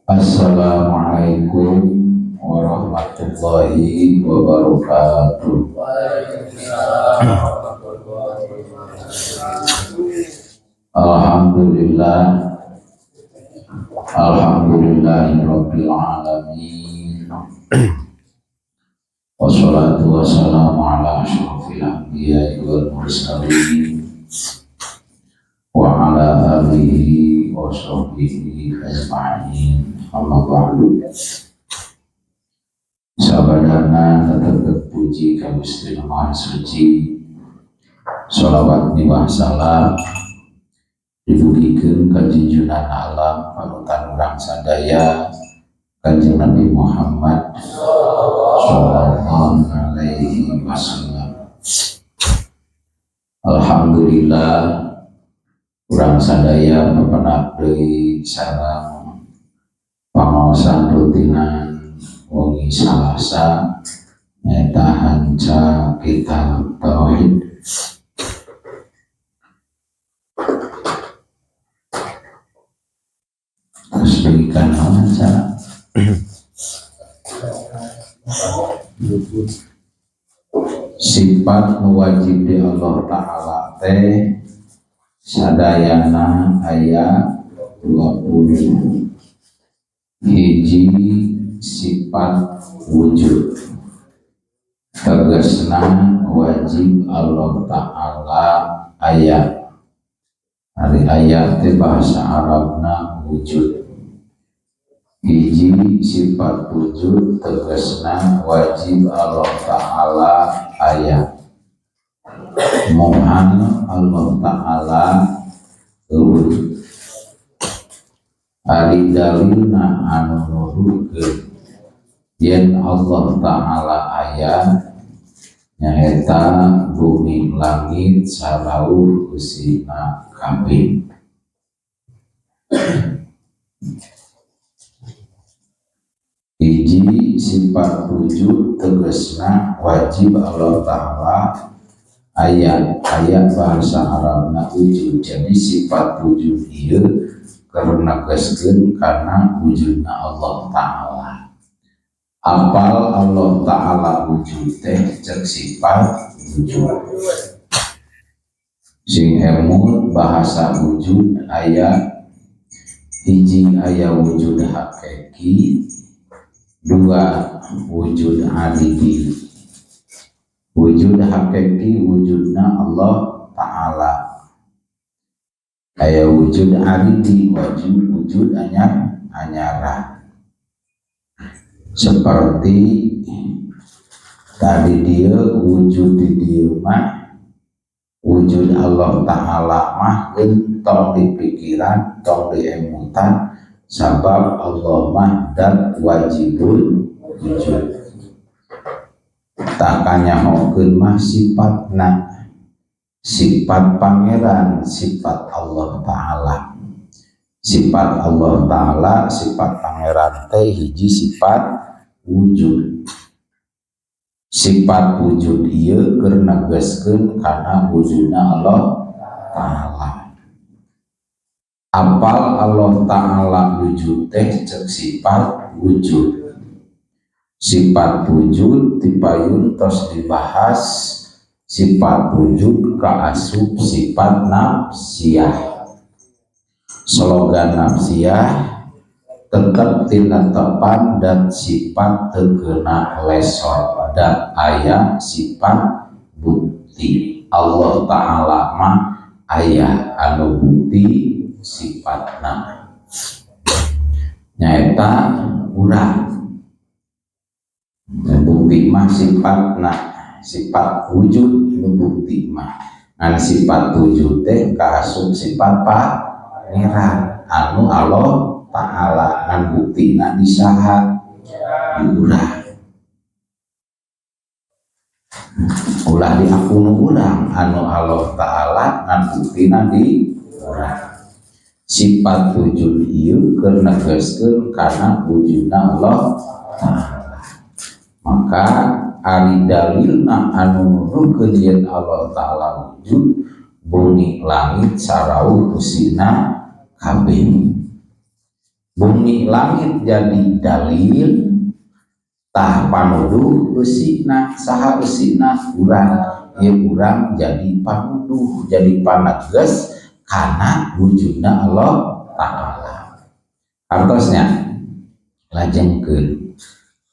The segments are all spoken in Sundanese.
Assalamualaikum warahmatullahi wabarakatuh. Waalaikumsalam warahmatullahi wabarakatuh. Alhamdulillah, alhamdulillahirabbil alamin. Wassalatu wassalamu ala asyrafil anbiya'i wal mursalin wa ala alihi wa sahbihi ajma'in. Amma ba'du. Sabadana tetep puji ka Gusti Maha Suci. Sholawat miwah salam didugikeun ka junjunan alam panutan urang sadaya, Kanjeng Nabi Muhammad sallallahu alaihi wasallam. Alhamdulillah, urang sadaya papendak deui sareng pangaosan rutinan wengi Salasa, nyaeta hanca kitab tauhid. Terus berikan naon acara? Sifat nu wajib di Allah Ta'ala teh sadayana aya 20. Hiji, sifat wujud, tegasna wajib Allah Ta'ala aya. Ari aya teh bahasa Arabna wujud. Hiji, sifat wujud, tegasna wajib Allah Ta'ala aya, moal Allah Ta'ala euweuh. Ari dalilna anu nuduhkeun yen Allah Ta'ala aya nyaeta bumi, langit, sarauh eusina kabeh. Hiji, sifat wujud, tegasna wajib Allah Ta'ala aya. Aya bahasa Arabna wujud. Jadi sifat wujud ieu keur negaskeun kana wujudna Allah Ta'ala. Apal Allah Ta'ala wujud teh cek sifat wujud. Sing emut, bahasa wujud aya hiji, aya wujud hakiki, dua, wujud aridi. Wujud hakiki wujudna Allah Ta'ala. Aya wujud aridi, wujud wujud anyar anyara, seperti tadi dia wujud di dia mah. Wujud Allah Ta'ala mah tong di pikiran, tong di emutan, sabab Allah mah dan wajibul wujud. Tah, kanyahokeun mah sifatna, sifat Pangeran, sifat Allah Ta'ala. Sifat Allah Ta'ala, sifat Pangeran teh hiji, sifat wujud. Sifat wujud ieu keur negaskeun kana wujudna Allah Ta'ala. Apal Allah Ta'ala wujud teh cek sifat wujud. Sifat wujud dipayun tos dibahas, sifat wujud kaasup sifat nafsiyah. Slogan nafsiyah tetap tinetepan dan sifat teu keuna lesor dan aya sifat bukti. Allah Ta'ala mah aya, anu bukti sifatna nyaeta urang. Bukti mah sifatna, sifat wujud nu bukti mah. Ngan sifat wujud teh kaasup sifat Pangeran anu Allah Ta'ala, ngan buktina di saha? Di urang, ulah di aku nu urang, anu Allah Ta'ala, ngan buktina di urang. Sifat wujud ieu keur negaskeun kana wujudna Allah Ta'ala. Maka ari dalilna anu nuduhkeun yen Allah Ta'ala wujud, bumi, langit, sarauh eusina kabeh. Bumi langit jadi dalil, tah panuduh eusina saha? Eusina urang. Ieu urang jadi panuduh, jadi panages kana wujudna Allah Ta'ala. Artosnya lajengkeun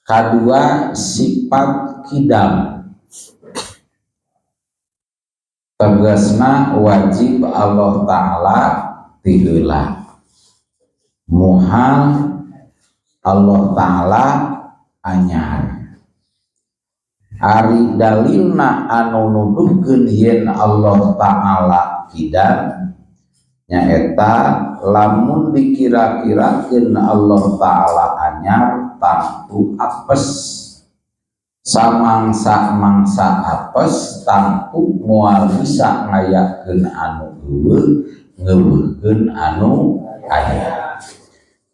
kadua, sifat kidam, tegasna wajib Allah Ta'ala ti heula, muhal Allah Ta'ala anyar. Ari dalilna anu nuduhkeun yen Allah Ta'ala kidam nyaeta lamun dikira-kirakeun Allah Ta'ala anyar, tangtu apes. Samangsa-mangsa apes, tangtu moal bisa ngayakeun anu euweuh, ngeuweuhkeun anu aya.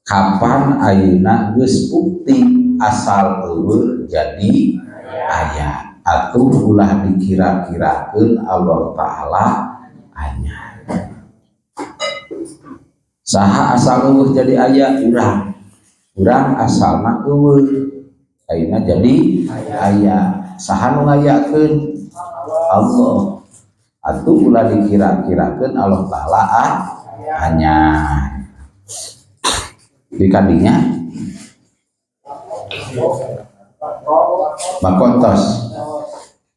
Kapan ayeuna geus bukti asal euweuh jadi aya, atuh ulah dikira-kirakeun Allah Ta'ala anyar. Saha asal euweuh jadi aya? Urang. Urang asalna euweuh, ayeuna jadi aya. Saha nu ngayakeun? Allah. Atuh ulah dikira-kirakeun Allah Ta'ala anyar. Di kadinya bakontos.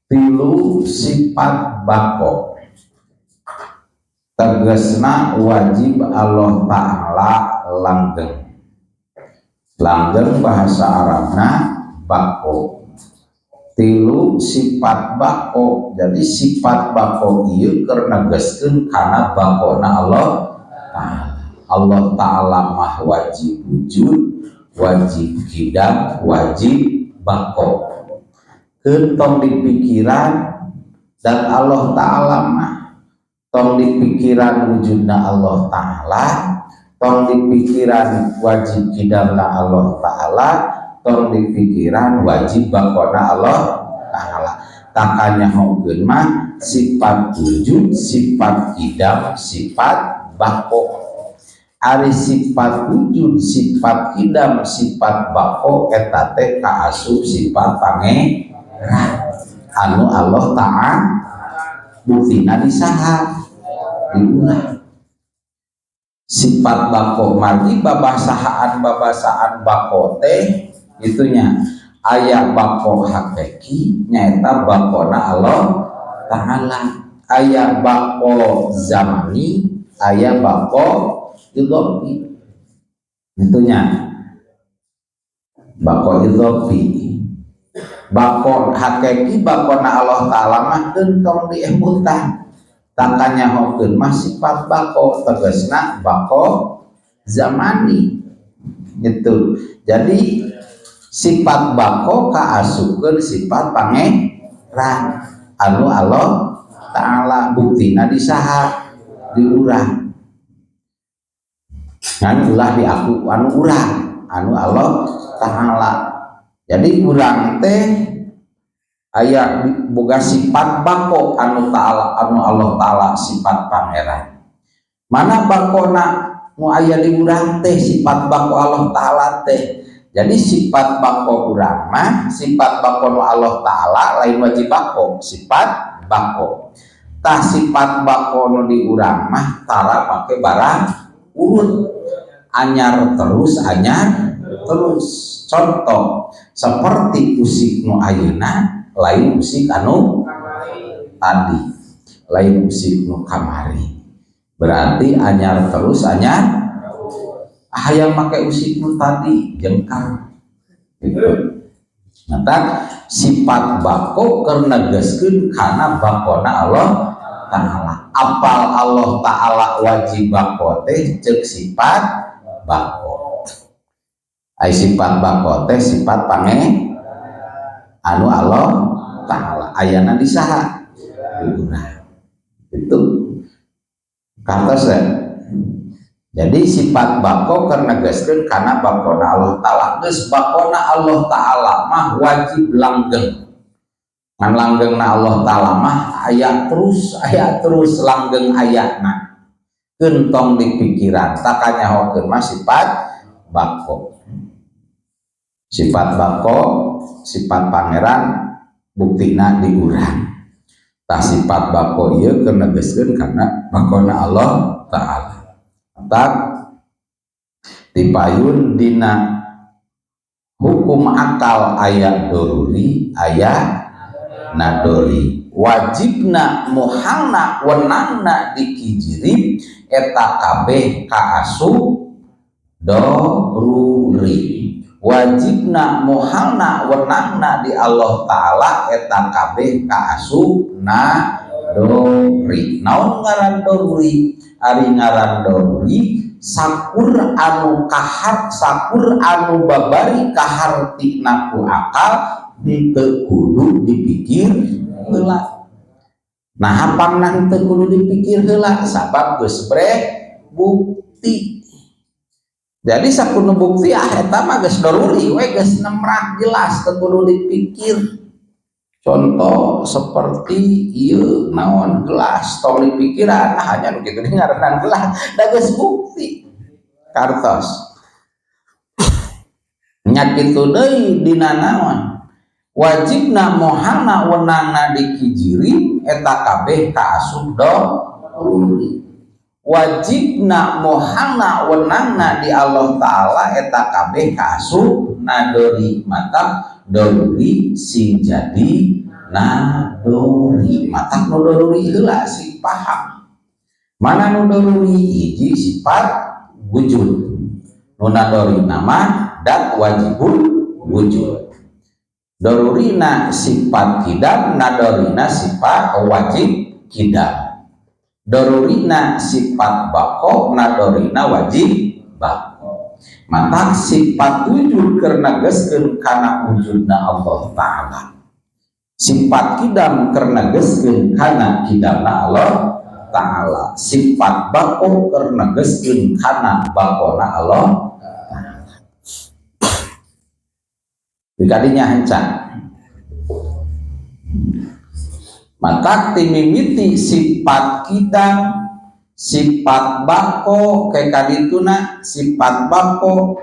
Tilu, sifat bako, tegasna wajib Allah Ta'ala langgeng. Langgeng bahasa Arabna bako. Tilu, sifat bako. Jadi sifat bako ieu keur negaskeun kana bakona Allah Ta'ala. Allah Ta'ala mah wajib wujud, wajib kidam, wajib bako. Tong dipikiran dan Allah Ta'ala mah tong dipikiran wujudna Allah Ta'ala, tong dipikiran wajib kidamna Allah Ta'ala, tong dipikiran wajib bakona Allah Ta'ala. Tah, kanyahokeun mah sifat wujud, sifat kidam, sifat bako. Ari sifat wujud, sifat kidam, sifat bako eta teh kaasup sifat Pangeran anu Allah Ta'ala. Buktina di saha? Di urang. Sifat bako margi babasahaan, babasaan bako teh itunya aya bako hakiki, nyaeta bakona Allah Ta'ala, aya bako zamani, aya bako idhofi. Itunya bako idhofi. Bako hakiki, bakona Allah Ta'ala mah tong diemutan. Tah, kanyahokeun mah sifat bako tegasna bako zamani itu. Jadi sifat bako kaasupkeun sifat Pangeran anu Allah Ta'ala. Buktina di saha? Di urang. Ngan ulah di aku, anu urang, anu Allah Ta'ala. Jadi urang teh aya boga sifat bako anu ta'ala, anu Allah Ta'ala, sifat Pangeran. Mana bakona nu aya di urang teh? Sifat bako Allah Ta'ala teh. Jadi sifat bako urang mah, sifat bako nu Allah Ta'ala, lain wajib bako, sifat bako. Tah, sifat bako nu di urang mah tara pake barang urut, anyar terus, anyar terus. Contoh seperti usik nu ayeuna lain usik anu tadi, lain usik nu kamari, berarti anyar terus, anyar. Hayang make usik nu tadi, jengkal gitu. Nah, sifat bako keur negaskeun kana bakona Allah Ta'ala. Apal Allah Ta'ala wajib bako teh cek sifat bako. Ai sifat bako teh sifat pange anu Allah Ta'ala, ayana di saha? Di urang. Itu kantos ya. Jadi sifat bako keur negaskeun kana bakona Allah Ta'ala. Geus bakona Allah Ta'ala mah wajib langgeng. Ngan langgengna Allah Ta'ala mah aya terus, aya terus langgeng ayana. Keun tong di pikiran. Tah, kanyahokeun mah sifat bako. Sifat bako sifat pangeran buktina di urang. Tah sifat bako ieu keur negeskeun kana bakona Allah Ta'ala. Tak dipayun dina hukum akal aya doruri aya nadori. Wajibna muhalna wenangna dikijirib eta kabeh kaasup doruri. Wajibna muhalna wenangna di Allah Ta'ala eta kabeh kaasup nadori. Naon ngaran doruri? Ari ngaran doruri sakur anu kahar sakur anu babari kahartina ku akal henteu kudu dipikir heula. Nah hapangna henteu kudu dipikir heula sabab geus breh bukti. Jadi sakuno bukti ah eta mah geus doruri we geus nemrah jelas teu kudu dipikir. Contoh seperti ieu naon gelas tong dipikiran nah hanya nu kitu ngaranna gelas da geus bukti kartos. Nya kitu deui dina naon wajibna mohalna wenangna dikijirin eta kabeh kaasup doruri. Wajibna mohalna wenangna di Allah Ta'ala eta kabeh kaasup nadori. Mata doruri sing jadi nadori. Mata nu doruri heula sing paham mana nu doruri hiji sifat wujud nu nadori nama dat wajibul wujud. Dorurina sifat kidam nadorina sifat wajib kidam. Dorurina sifat bako nadorina wajib bako. Maka sifat wujud keur negeskeun kana wujudna Allah Ta'ala. Sifat kidam keur negeskeun kana kidamna Allah Ta'ala. Sifat bako keur negeskeun kana bakona Allah Ta'ala. Dikadinya henca. Maka timimiti sifat kidam sifat bako kayak kadituna sifat bako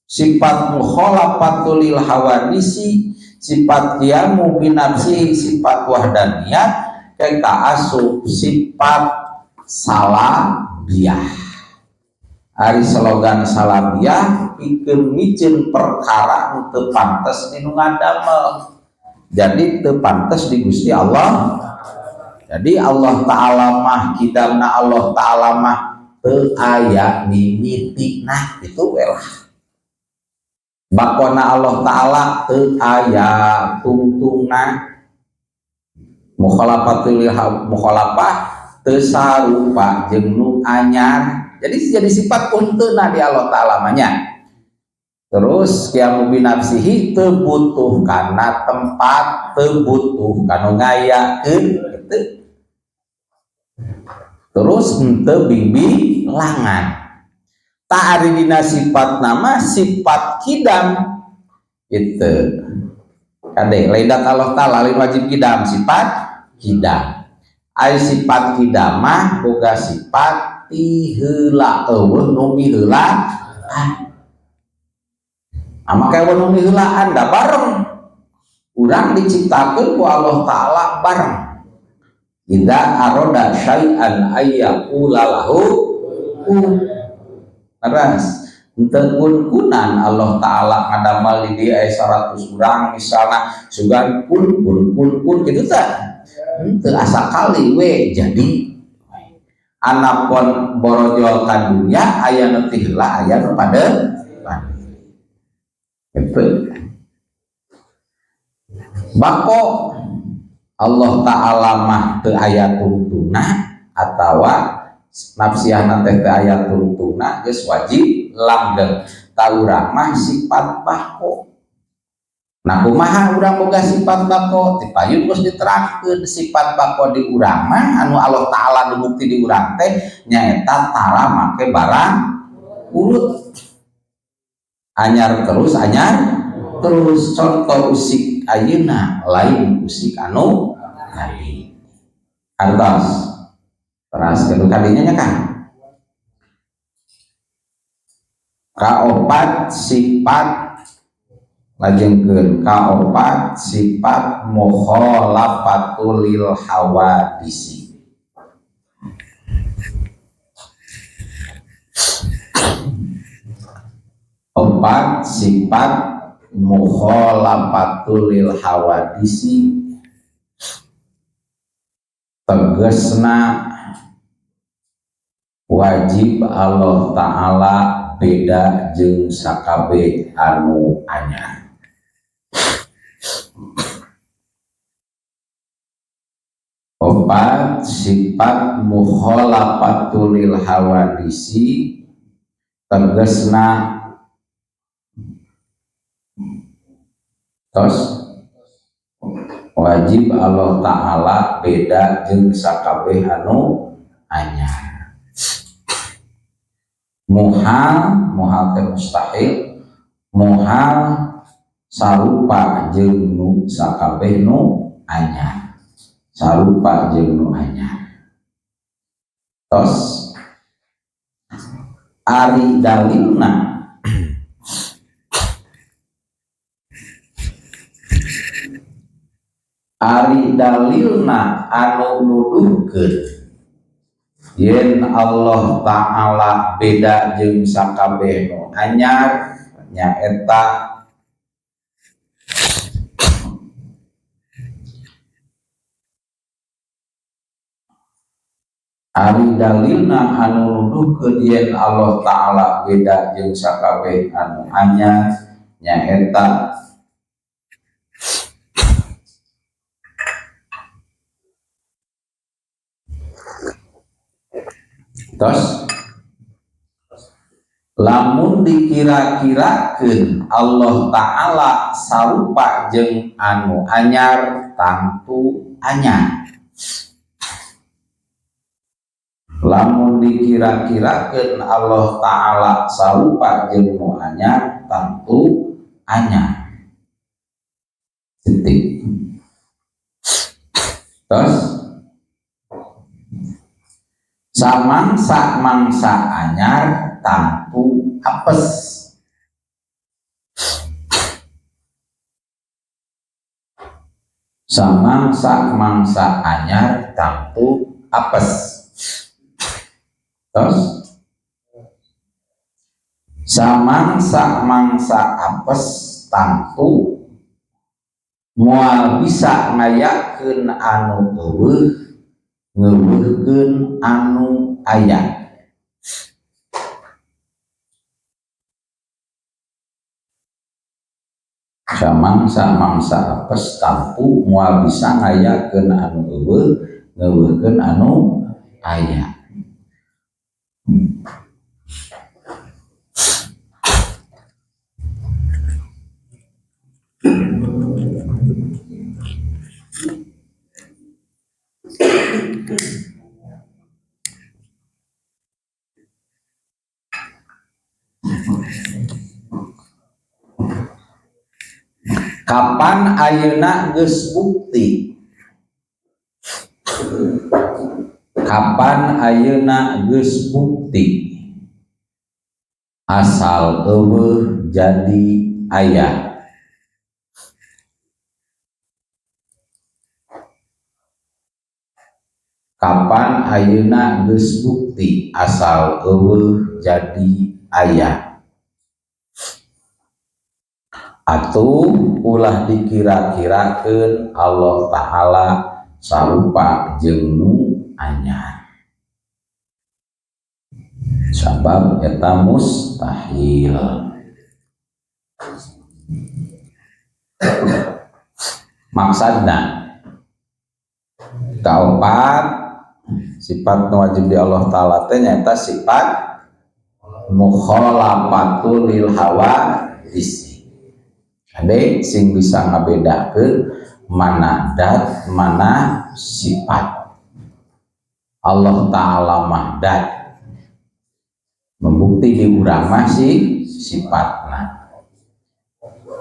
sifat mukhalafatul lil hawadisi sifat qiyamu binafsi sifat wahdaniyat kayak kaasup sifat salabiah. Ari slogan salabiah pikeun miceun perkara nu teu pantes dinu ngadamel. Jadi teu pantes di Gusti Allah. Jadi Allah Ta'ala mah kidamna Allah Ta'ala mah teu aya mimitina itu we lah. Bakona Allah Ta'ala teu aya tungtungna. Mukhalafatul mukhalafah teu sarupa jeung nu anyar. Jadi jadi sifat unteuna di Allah Ta'ala mah nya. Terus qiyamu binafsihi teu butuh kana tempat, teu butuh kana ngayakeun gitu. Terus henteu bingbilangan. Tak ari dina sifat nama sifat kidam gitu. Kade laidat Allah Ta'ala lain wajib kidam sifat kidam. Ari sifat kidam mah boga sifat ti heula eueuh nu miheulaan. Maka eueuh nu miheulaan da bareng. Urang diciptakeun ku Allah Ta'ala bareng. Idza arada syai'an ayyaqula lahu kun. Teras henteu kun-kunan Allah Ta'ala ngadamel di dieu aya 100 urang misalna sugan kun kun kun kun kitu teh. Henteu asa kali we jadi anapun borojol ka dunya aya nu ti heula aya nu pada gitu. Bako Allah Ta'ala mah teu aya tungtungna atawa nafsiahna teh teu aya tungtungna geus wajib langgeng. Ta urang mah sifat bako. Nah kumaha urang boga sifat bako? Ti payun geus diterangkeun sifat bako di urang mah anu Allah Ta'ala nu bukti di urang teh nyaeta tara make barang urut. Anyar terus anyar terus. Contoh usik ayeuna lain usik anu tadi. Hartos teras kedua kalinya nya kan. Kaopat sifat lajengkeun kaopat sifat mukhalafatul lil hawadisi. Opat sifat mukhalafatul lil hawadisi tegesna wajib Allah Ta'ala beda jeung sakabeh anu anyar. Opat sifat mukhalafatul lil hawadisi tegesna tos wajib Allah Ta'ala beda jeung sakabeh anu anyar. Muhal, muhal teh mustahil, muhal sarupa jeung nu sakabeh nu anyar, sarupa jeung nu anyar. Tos ari dalilna ari dalilna anu nuduhkeun yen Allah Ta'ala beda jeung sakabeh nu anyar nyaeta ari dalilna anu nuduhkeun yen Allah Ta'ala beda jeung sakabeh anu anyar nyaeta tos lamun dikira-kirakeun Allah Ta'ala sarupa jeung anu anyar tangtu anyar. Lamun dikira-kirakeun Allah Ta'ala sarupa jeung nu anyar tangtu anyar. Titik. Tos samangsa mangsa anyar tangtu apes. Samangsa mangsa anyar tangtu apes. Terus samangsa mangsa apes tangtu moal bisa ngayakeun anu eueuh ngeuweuhkeun anu aya. Samangsa mangsa apes tampu moal bisa ngayakeun anu euweuh ngeuweuhkeun anu aya. Kapan ayeuna geus bukti? Kapan ayeuna geus bukti? Asal eueuh jadi aya. Kapan ayeuna geus bukti asal eueuh jadi aya? Atuh ulah dikira-kirakeun Allah Ta'ala sarupa jeung nu anyar. Sabab eta mustahil. Maksudna kaopat sifat nu wajib di Allah Ta'ala teh nyaeta sifat mukhalafatul lil hawadis. Ade sing bisa ngabedakeun mana dat mana sifat. Allah Ta'ala mah dat membukti di urang mah si sifatna.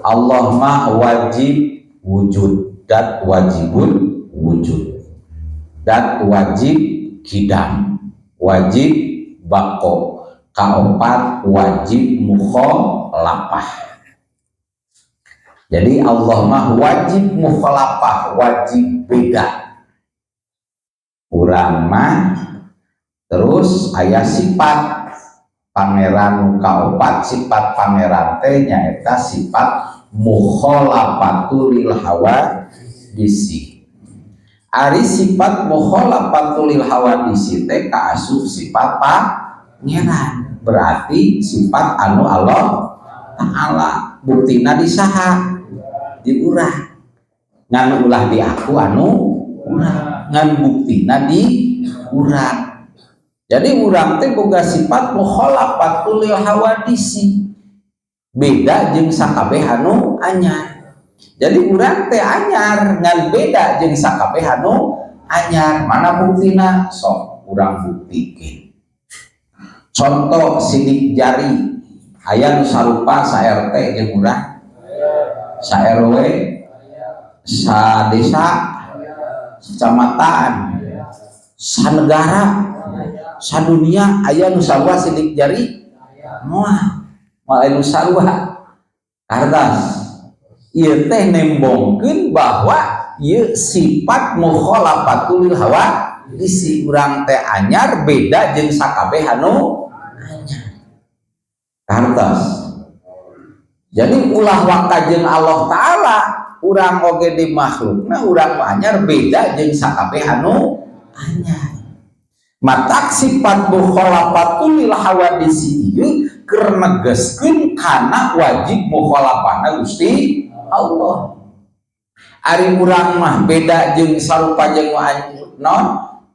Allah mah wajib wujud, dat wajibun wujud, dat wajib kidam, wajib bako. Kaopat wajib mukhalafah. Jadi Allah mah wajib mukhalafah, wajib beda. Urang mah terus aya sifat pangeran kaopat, sifat pangeran teh nyaeta sifat mukhalafatu lil hawadisi. Ari sifat mukhalafatu lil hawadisi teh kaasup sifat pangeran, berarti sifat anu Allah Ta'ala. Buktina di saha? Di urang. Ngan ulah di aku anu urang, ngan buktina di urang. Jadi urang teh boga sifat mukhalafatul lil hawadisi, beda jeung sakabeh anu anyar. Jadi urang teh anyar ngan beda jeung sakabeh anu anyar. Mana buktina? Sok urang buktikeun. Contoh sidik jari, aya nu sarupa sa RT jeung urang, sa RW, sa desa, kecamatan, sa negara, sa dunia, aya nu sarua sidik jari? Moal, moal aya nu sarua. Kartas ieu teh nembongkeun bahwa ieu sifat mukhalafatul lil hawadisi, urang teh anyar beda jeung sakabeh anu anyar. Kartos jadi ulah waka jeung Allah Ta'ala, urang oge di makhlukna urang anyar beda jeung sakabeh anu anyar. Matak sifat mukhalafatul lil hawadisi ieu keur negeskeun kana wajib mukhalafahna Gusti Allah. Ari urang mah beda jeung sarupa jeung nu non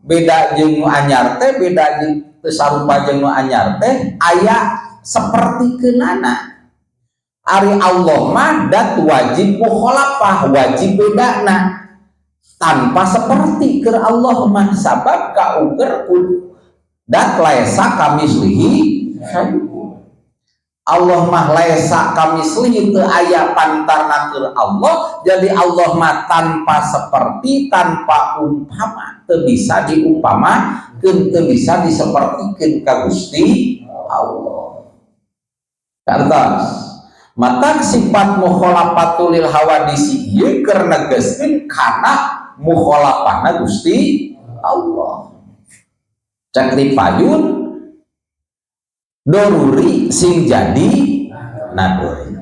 beda jeung nu anyar teh, beda jeung teu sarupa jeung nu anyar teh aya seperti keunana. Ari Allah mah dat wajib mukhalafah, wajib bedana tanpa seperti keur Allah mah, sabab kauker dat laisa kamislihi. Allah mah laisa kamislihi, teu aya pantarna keur Allah. Jadi Allah mah tanpa seperti, tanpa umpama, teu bisa diumpamakeun, teu bisa disepertikeun ka Gusti Allah. Kartos matak sifat mukhalafatul lil hawadisi ieu keur negeskeun kana mukhalafahna Gusti Allah. Cek di payun doruri sing jadi nadori.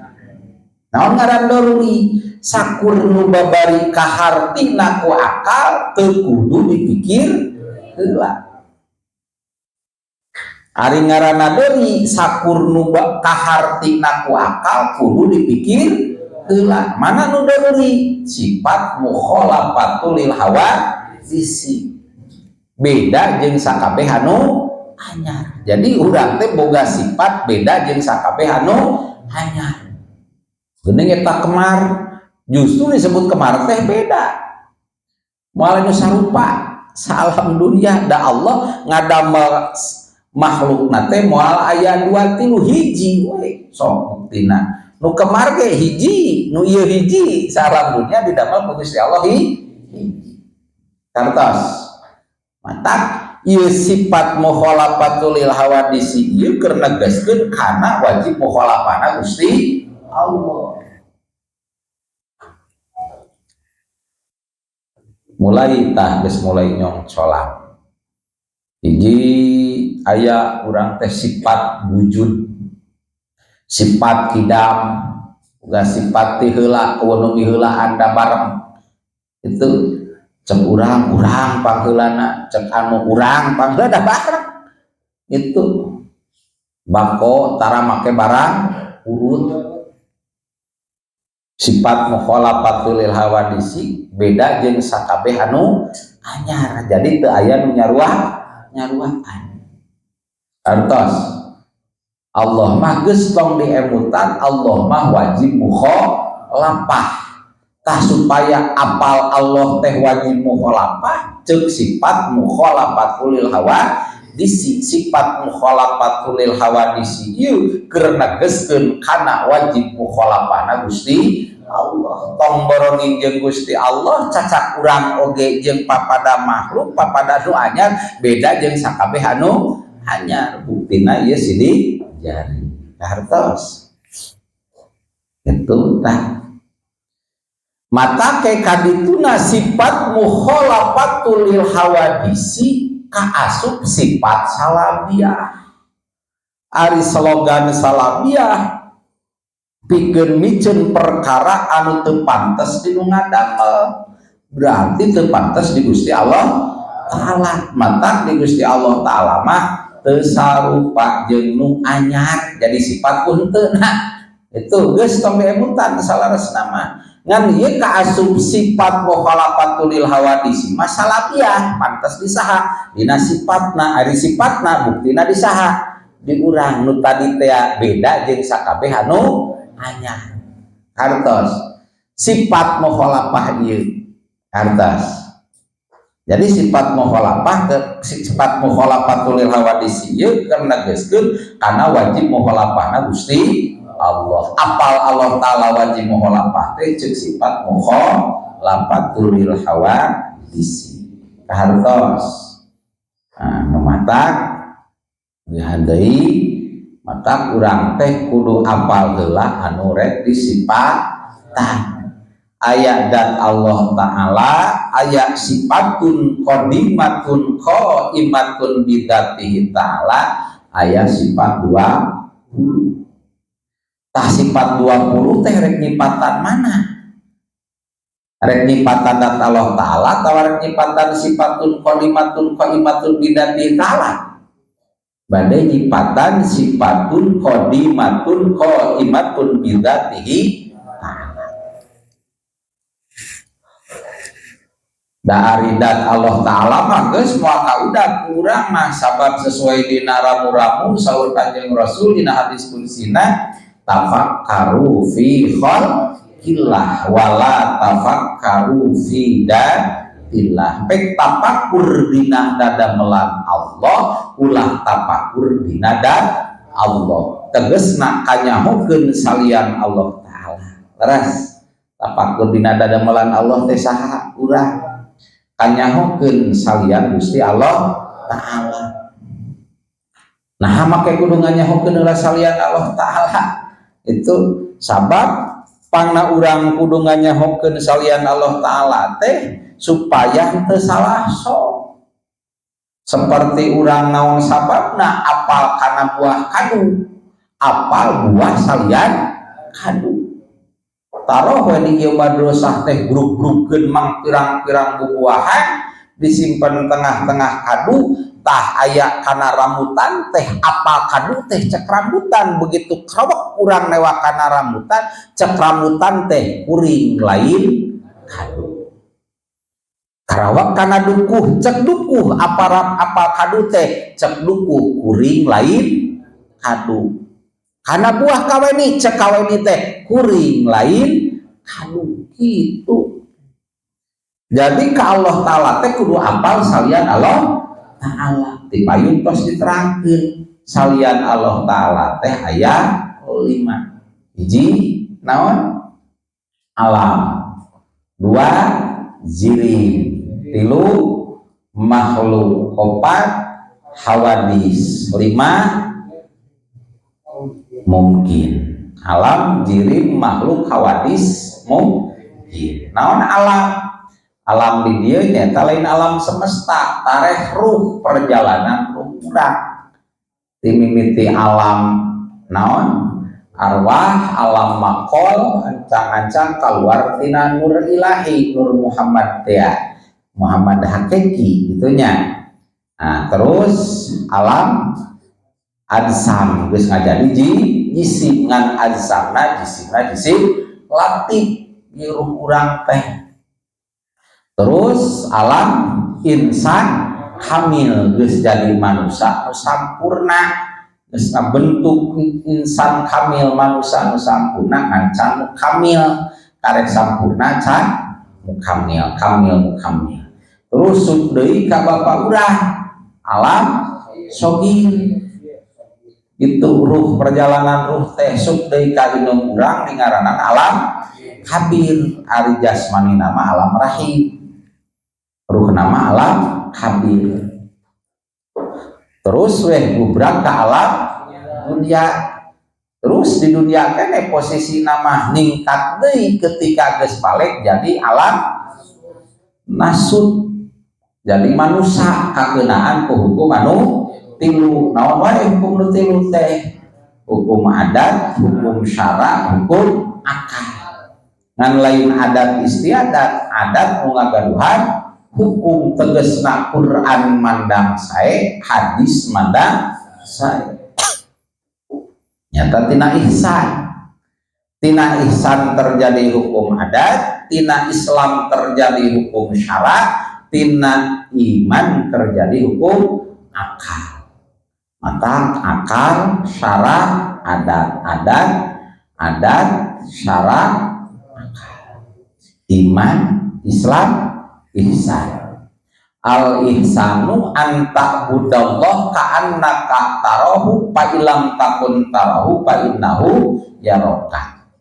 Naon ngaran doruri? Sakur nu babari kahartina ku akal teu kudu dipikir heula. Ari ngaran nadori, sakur nu kahartina ku akal kudu dipikir heula. Mana nu doruri? Sifat mukhalafatul lil hawadisi, beda jeung sakabeh anu anyar. Jadi urang teh boga sifat beda jeung sakabeh anu anyar. Geuning eta kemar, justru disebut kemar teh beda, moal anu sarupa salam dunia. Da Allah ngadamel makhluk teh moal aya dua tilu, hiji we. Sok buktina nu kemar ge hiji, nu ieu hiji, salam dunia didamel ku Gusti Allah hiji. Kartos matak ieu sifat mukhalafatul lil hawadisi ieu keur negaskeun kana wajib mukhalafahna Gusti Allah. Mulai tah geus mulai nyongcolang. Hiji aya urang teh sifat wujud, sifat kidam, uga sifat ti heula, nu miheulaan da bareng. Itu cek urang, urang pangheulana, cek anu urang pangheula da bareng. Itu bako tara make barang urut. Sifat mukhalafatul lil hawadisi beda jeung sakabeh anu anyar. Jadi teu aya nu nyaruah nyaruaan. Artos Allah mah geus tong diemutan, Allah mah wajib mukhalafah. Tah supaya apal Allah teh wajib mukhalafah, ceuk sifat mukhalafatul lil hawadisi, sifat mukhalafatul lil hawadisi ieu keur negeskeun kana wajib mukhalafahna Gusti Allah. Tong borongin jeung Gusti Allah, cacak urang oge jeung papada makhluk, papada nu anyar beda jeung sakabeh anu Anyar buktina ieu sidik jari hartos itu. Tah, mata ke kadituna sifat mukhalafatul lil hawadisi kaasup sifat salabiah. Ari slogan salabiah pikeun miceun perkara anu teu pantes di nu ngadamel, berarti teu pantes di Gusti Allah Ta'ala. Matak di Gusti Allah Ta'ala mah teu sarupa jeung nu anyar, jadi sifat pun henteu. Nah, itu geus tong diemutan salaresna mah. Ngan ieu kaasup sifat mukhalafatul lil hawadisi mah salabiah, pantes di saha? Dina sifatna. Ari sifatna buktina di saha? Di urang nu tadi teh beda jeung sakabeh anu anyar. Hartos sifat mukhalafah ieu, hartos. Jadi sifat mukhalafah ke sifat mukhalafatul lil hawadisi ieu keur negeskeun kana wajib mukhalafahna Gusti Allah. Apal Allah Ta'ala wajib mukhalafah teh ceuk sifat mukhalafatul lil hawadisi. Kahartos. Nah, nu matak deui, matak urang teh kudu apal heula anu rek disipatan. Aya dat Allah Ta'ala, aya sifatun qadimatun qaimatun bidzatihi ta'ala, aya sifat 20. Tah, sifat 20 teh rek nyipatan mana? Rek nyipatan dat Allah Ta'ala atau rek nyipatan sifatun qadimatun qaimatun bidzatihi ta'ala? Bade nyipatan sifatun qadimatun qaimatun bidzatihi ta'ala. Da ari dat Allah Ta'ala mah geus moal kaudag kurang mah, sabab sesuai dina ramu-ramu saur Kanjeng Rasul dina hadis kudsina, tafakkaru fi khalqillah wala tafakkaru fi datillah. Pek tafakur dina dadamelan Allah, ulah tafakur dina dat Allah, tegesna kanyahokeun salian Allah Ta'ala. Leres, tafakur dina dadamelan Allah teh saha? Urang kanyahokeun salian Gusti Allah Ta'ala. Nah, make kudu nganyahokeun heula salian Allah Ta'ala? Itu sabab pangna urang kudu nganyahokeun salian Allah Ta'ala teh supaya henteu salah sok. Seperti urang naon sababna apal kana buah kadu, apal buah salian kadu. Taruh we di ieu madrasah teh gruk-grukeun mang pirang-pirang bubuahan disimpan tengah-tengah kadu. Tah, aya kana rambutan teh, apal kadu teh cek rambutan. Begitu krawek urang lewat kana rambutan, cek rambutan teh kuring lain kadu. Karawak kana dukuh, cek dukuh apa apal kadu teh, cek dukuh kuring lain kadu. Kana buah kaweni, cek kaweni teh kuring lain kadu. Gitu. Jadi ke Allah Ta'ala teh kudu apal salian Allah Ta'ala. Tipayun tos diterangkeun salian Allah Ta'ala teh aya lima. Hiji naon? Alam. Dua, jirim. Tilu, makhluk. Opat, hawadis. Lima, mungkin. Alam, jirim, makhluk, hawadis, mungkin. Naon alam? Alam di dieu nyata lain alam semesta, tareh ruh, perjalanan ruh urang timimiti alam naon? Arwah, alam makol, ancang-ancang keluar tina nur ilahi, nur Muhammad ya, Muhammad hakiki gitunya. Nah, terus alam ajsam geus ngajadi ji jisim, ngan ajsamna jisimna jisim latif ruh urang teh. Terus alam insan kamil, geus jadi manusia nu sampurna, geus ngabentuk insan kamil, manusia nu sampurna. Ngan can kamil, karek sampurna can mukamil, kamil mukamil. Terus sub deui ka bapak urang alam sogir, itu ruh, perjalanan ruh teh sub deui ka indung urang dingaranan alam kabir. Ari jasmani nama alam rahim, ruh nama alam kabir. Terus weh gubrak ke alam dunia. Terus di dunia kene posisi nama ningkat deui ketika geus balik jadi alam nasut, jadi manusia kakenaan ku hukum anu tilu. Naon wae hukum nu tilu teh? Hukum adat, hukum syara, hukum akal. Ngan lain adat istiadat, adat nu ngagaduhan hukum, tegesna Quran mandang sae, hadis mandang sae. Nyata tina ihsan, tina ihsan terjadi hukum adat, tina Islam terjadi hukum syara, tina iman terjadi hukum akal. Maka akal, syara, adat, adat, adat, syara, akal, iman, Islam, ihsan. Al ihsanu an ta'budallah ka'annaka tarahu fa illam takun tarahu fa innahu yaraka.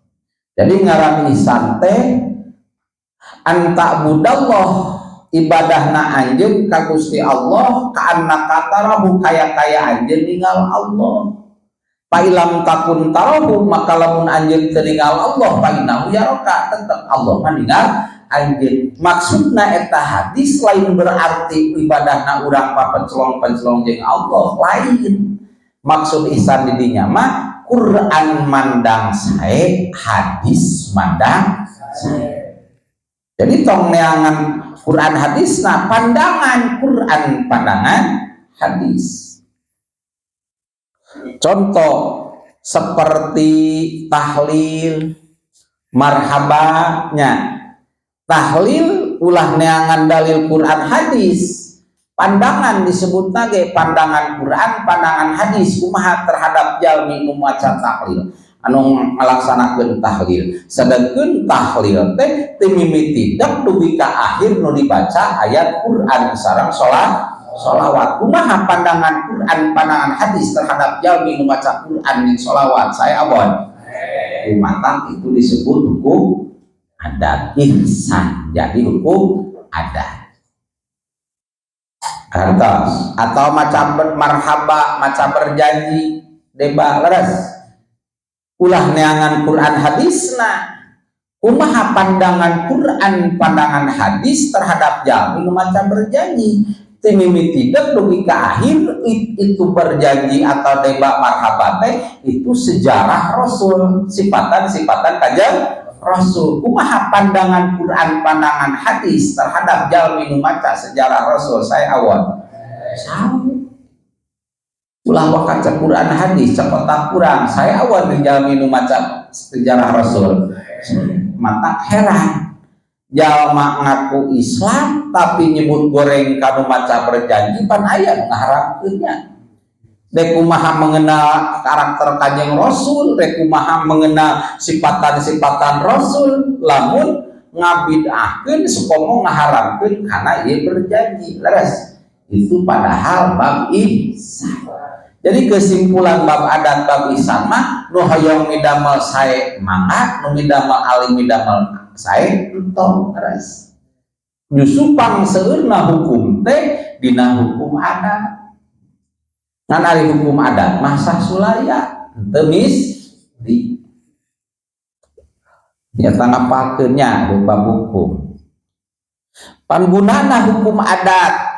Jadi ngaran ihsan teh an ta'budallah, ibadahna anjeun ka Gusti Allah, ka'annaka tarahu, kaya-kaya anjeun ningal Allah. Fa illam takun tarahu, maka lamun anjeun teu ningal Allah, fa innahu yaraka, tetep Allah mah ningal anjeun. Maksudna eta hadis lain berarti ibadahna urang papenclong-penclong jeung Allah, lain. Maksud ihsan di dinya mah Quran mandang sae, hadis mandang sae. Jadi tong neangan Quran hadisna, pandangan Quran, pandangan hadis. Contoh seperti tahlil, marhabanya. Tahlil ulah neangan dalil Quran hadis, pandangan disebut ge pandangan Quran, pandangan hadis kumaha terhadap jalmi nu maca tahlil, anu ngalaksanakeun tahlil. Sedangkeun tahlil teh ti mimiti dugi ka akhir nu dibaca ayat Quran sareng sholat sholawat. Kumaha pandangan Quran, pandangan hadis terhadap jalmi nu maca Quran jeung sholawat? Sae abon umatang itu disebut hukum adat ihsan. Jadi hukum adat kartos atau macam marhaba, macam berjanji deba leres, ulah neangan Quran hadisna. Kumaha pandangan Quran, pandangan hadis terhadap jalmi nu macam berjanji ti mimiti dugi ka akhir itu berjanji atau deba marhaba teh itu sejarah Rasul, sifatan-sifatan Kanjeng Rasul. Kumaha pandangan Quran, pandangan hadis terhadap jalmi nu maca sejarah Rasul? Sae awon sae? Ulah waka cek Quran hadis, cek otak kurang. Sae awon di jalmi nu maca sejarah Rasul? Mata heran jalma ngaku Islam tapi nyebut goreng kanu maca berjanji. Pan aya nu ngaharamkeunnya. Dek kumaha mengenal karakter Kanjeng Rasul, dek kumaha mengenal sifatan-sifatan Rasul lamun ngabid'ahkeun sukomo ngaharamkeun karena ia berjanji? Leres itu, padahal bab ihsan. Jadi kesimpulan bab adat, bab ihsan mah nu hoyong midamel sae mangga, nu midamel alim midamel sae entong. Leres, justru pangseueurna hukum teh dina hukum adat. Ngan ari hukum adat mah sah sulaya, henteu di nyata ngapalkeun nya bab hukum. Panggunana hukum adat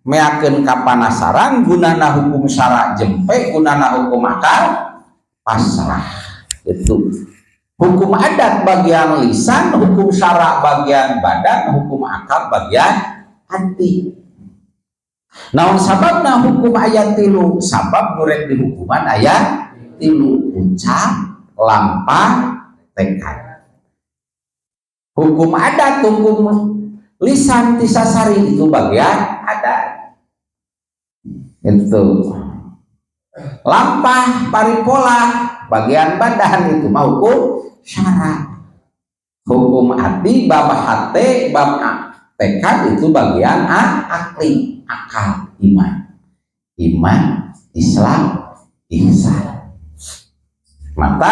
meakeun kapanasaran, gunana hukum syara jempe, gunana hukum akal pasrah. Itu hukum adat bagian lisan, hukum syara bagian badan, hukum akal bagian hati. Naon sababna hukum aya tilu? Sabab nu rek dihukuman aya tilu: ucap, lampah, tekad. Hukum adat, hukum lisan tisasari itu bagian adat. Itu lampah paripola bagian badan, itu mah hukum syara. Hukum hati, bab hati, bab tekad itu bagian akli, akal, iman, iman, Islam, ihsan. Maka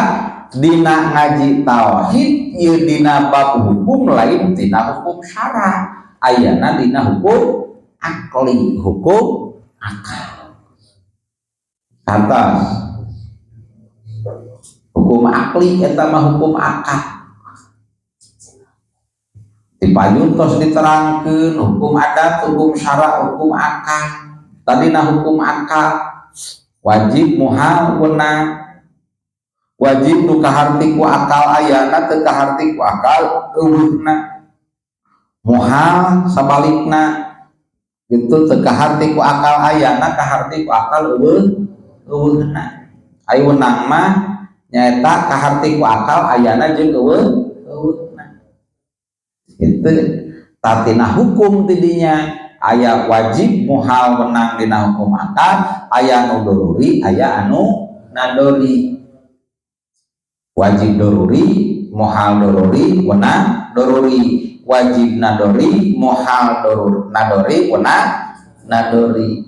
dina ngaji tauhid ieu dina bab hukum, lain dina hukum syara. Ayana dina hukum akli, hukum akal. Atas hukum akli eta mah, hukum akal. Di payun tos diterangkeun hukum adat, hukum syara, hukum akal. Tadi nah, hukum akal wajib, muhal, wenang. Wajib nu kaharti ku akal ayana, teu kaharti ku akal euweuhna. Muhal sabalikna gitu, teu kaharti ku akal ayana, kaharti ku akal euweuhna. Ari wenang mah nyaeta kaharti ku akal ayana jeung euweuhna. Itu tatina hukum tidinya aya wajib, muhal, wenang. Dina hukum akal aya anu doruri, aya anu nadori. Wajib doruri, muhal doruri, wenang doruri. Wajib nadori, muhal dorur, nadori, wenang nadori.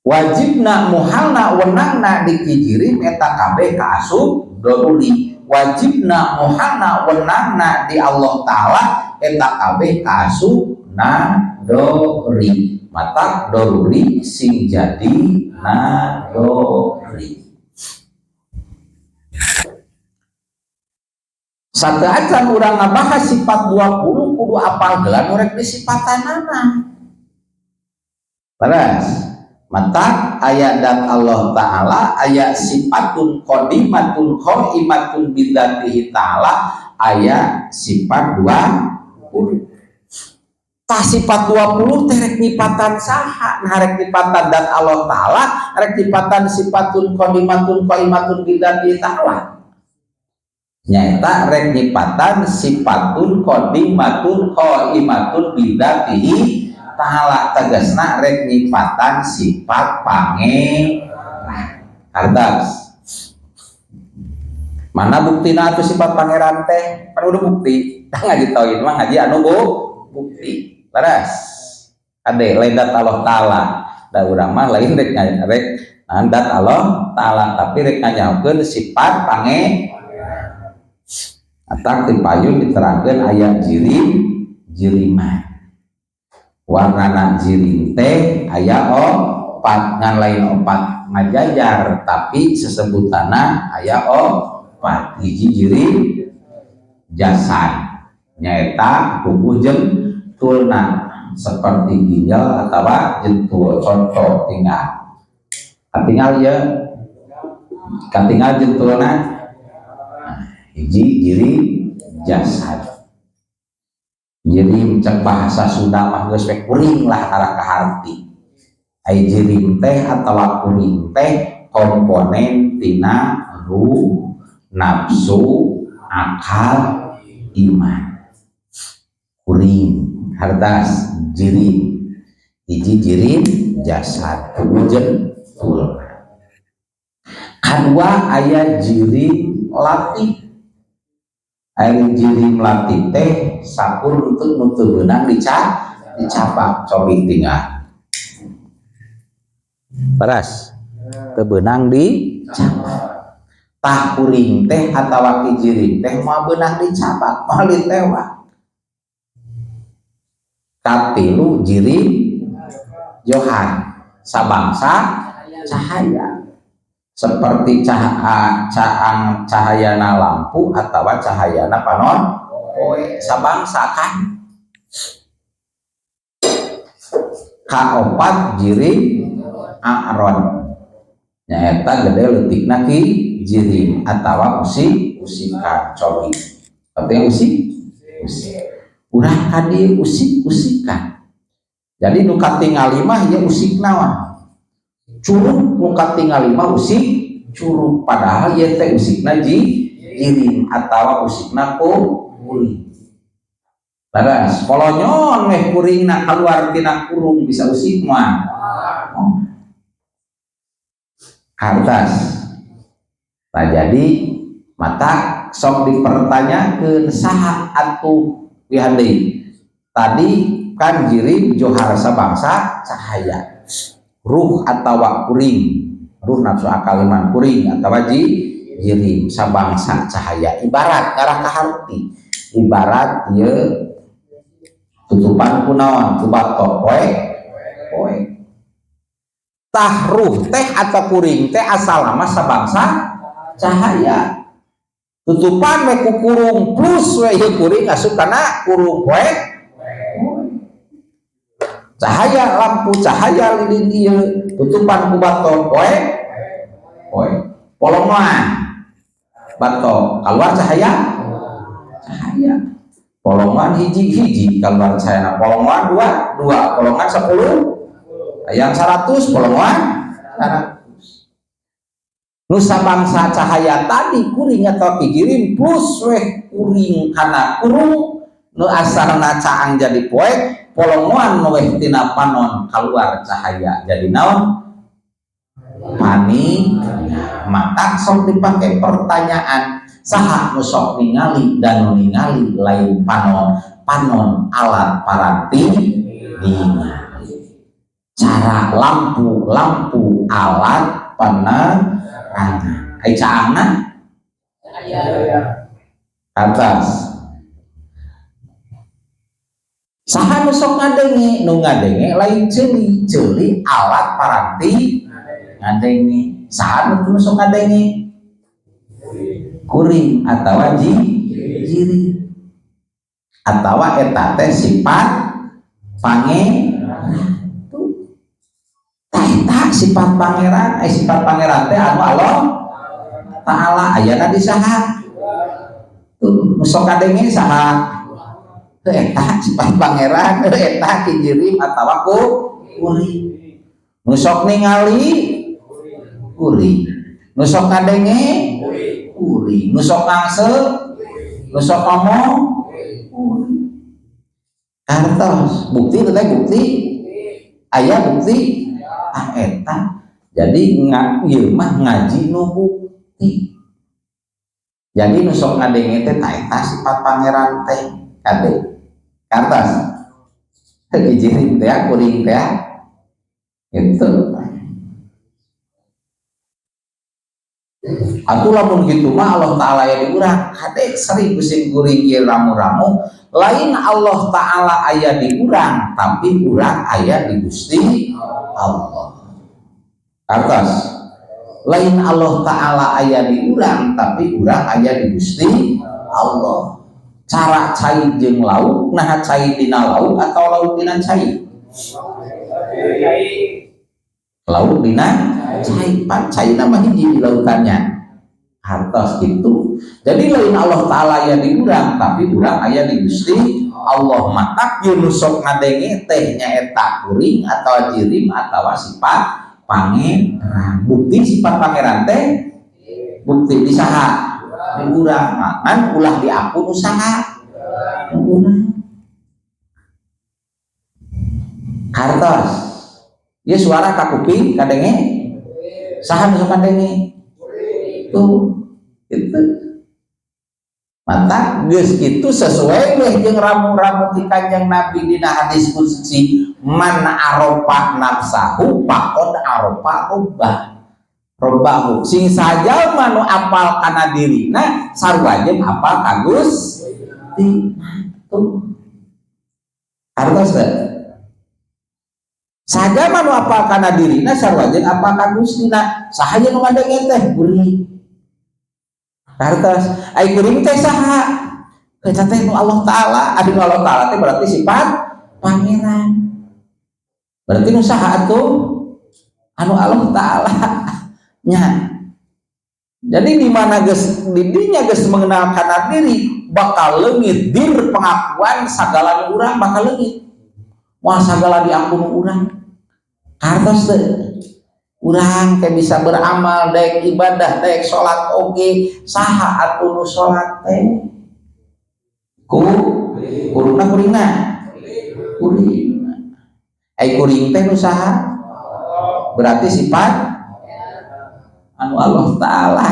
Wajibna, muhalna, wenangna di ki jirim eta kabeh kaasup doruri. Wajibna, muhalna, wenangna di Allah Ta'ala eta kabeh kaasup nadori. Mata doruri sing jadi nadori. Sateuacan urang ngabahas sifat 20, kudu apal heula nu rek disipatanana. Terus mata aya dat Allah Ta'ala, aya sifatun qadimatun qaimatun bidzatihi ta'ala, aya sifat 20. Tah, sifat 20 teh rek nyipatan saha? Nah, rek nyipatan dat Allah Ta'ala, rek nyipatan sifatun qadimatun qaimatun bidzatihi ta'ala? Nyaeta rek nyipatan sifatun qadimatun qaimatun bidzatihi ta'ala, tegasna rek nyipatan sifat Pangeran. Hartas mana buktina atuh sifat Pangeran teh? Kan udah bukti. Tah, ngaji tauhid mah ngaji anu bu bukti. Leres ade, lain dat Allah Ta'ala da urang mah, lain rek rek dat Allah Ta'ala, tapi rek nganyaokeun sifat Pangeran. Atak di payun diterangkan aya jirim, jiriman. Warnana jirim teh aya opat, ngan lain opat ngajajar, tapi sesebutana aya opat. Hiji, jirim jasad, nyaeta tubuh jentulna, seperti ginjal atau jentul. Contoh, tinggal tinggal ya, katinggal jentulna. Nah, hiji jirim jasad, jirim cek bahasa Sunda mah geus we kuring lah, arah kaharti. Ai jirim teh atawa kuring teh komponen tina ruh, nafsu, akal, iman. Kuring hartas jirim. Hiji, jirim jasad, tubuh jentul. Kedua, aya jirim latif. Aya jirim latif teh sakur untuk nu teu beunang dicapak. Cobi tinggal peras, teu beunang dicapak. Tah, kuring teh atawa ki jirim teh moal beunang dicapak, moal ditewak. Katilu, jirim johar, sabangsa cahaya, seperti cahaya caang, cahayana lampu atau cahayana panon poe, sabangsa kan. Kaopat, jirim a'rod, nyaeta gede leutikna ki jirim atawa usik usikan. Cobi tapi usik usik urang kadi usik usikan. Jadi nu katingali mah ya usik naon, curug. Nu katingali mah usik curug, padahal ieu teh usikna jirim atawa usikna kuring. Leres kolonyon meh kuringna keluar tina kurung, bisa usik mah. Oh. Hartas. Nah, jadi mata sok dipertanyakan saha atuh deui. Tadi kan jirim johar sabangsa cahaya, ruh atau kuring, ruh, nafsu, akal, iman, kuring atau jirim sabangsa cahaya. Ibarat ngarah kaharti, ibarat ye tutupan kunaon, ku bato poek poek. Tah ruh teh atau kuring teh asal mah sabangsa cahaya. Tutupan we ku kurung plus we ieu kuring asup kana kurung poek. Cahaya lampu, cahaya lilin ieu tutupan ku bato poek. Poek. Polongan bato keluar cahaya. Cahaya. Polongan hiji-hiji keluar cahaya. Polongan dua, dua, polongan 10, yang 100 polongan 100. Nu sabangsa cahaya tadi kuring atau kijirim plus weh kuring kana kurung nu asalna caang jadi poek, polongan weh tina panon keluar cahaya jadi naon pani. Maka sok dipakai pertanyaan, saha nu sok ningali? Dan nu ningali lain panon, panon alat paranti ningali. Cara lampu, lampu alat penerangan, ai caangna atas. Saha nu sok ngadenge? Nu ngadenge lain ceuli, ceuli alat paranti ngadenge. Saha nu sok ngadenge? Kuring atawa jiri atawa eta teh sifat pangeran. Tuh, eta sifat pangeran. Eh, sifat pangeran teh anu Allah Ta'ala ayana di saha? Tuh, nu sok ngadenge saha? Teu, eta sifat pangeran, eta kijirim atawa ku kuring. Nu sok ningali kuring, nu sok ngadenge kuring, nu sok ngangse, nu sok ngomong kuring. Kartos bukti teh, bukti aya, bukti ah eta. Jadi ieu mah ngaji nu bukti. Jadi nu sok ngadenge teh ta eta sifat pangeran teh kade kartos kijirim teh, kuring teh itu. Atuh lamun gitu mah Allah Ta'ala aya di urang. Kade, sering pusing kuring ieu ramu-ramu. Lain Allah Ta'ala aya di urang, tapi urang aya di Gusti Allah. Atas lain Allah Ta'ala aya di urang, tapi urang aya di Gusti Allah. Cara cai jeung lauk, nah cai dina lauk atau lauk dina cai? Lauk dina cai, pan cai nama hiji di lautannya. Hartos gitu. Jadi lain Allah Ta'ala aya di urang, tapi urang aya di Gusti Allah. Matak nu sok ngadenge teh nyaeta kuring atau jirim atau sifat pangeran. Bukti sifat pangeran teh bukti di saha? Di urang. Ngan ulah diaku nu saha? Nu urang. Kartos ieu suara ka kuping kadenge, saha nu sok kadenge? Tuh, itu mata geus kitu sesuai weh jeung ramu-ramu ti Kanjeng Nabi dina hadis qudsi, man arofa nafsahu faqad arofa rabbah robbahu. Sing saja nu apal kana dirina sarua jeung apal ka Gusti. Tuh, hartos teh saja nu apal kana dirina sarua jeung apal ka Gustina. Saha nu ngadenge teh? Kuring. Hartos ai kuring teh saha? Eta teh nu Allah Ta'ala. Ari nu Allah Ta'ala teh berarti sifat pangeran, berarti nu saha atuh? Anu Allah Ta'ala nya. Jadi di mana geus didinya geus mengenal kana diri, bakal leungit dir pengakuan sagala nu urang, bakal leungit moal sagala diaku nu urang. Kartos teu? Urang teh bisa beramal, daek ibadah, daek salat oge, saha atuh nu salat teh? Ku kurungna, kuringna, kuring. Ai kuring teh nu saha? Berarti sifat anu Allah Ta'ala.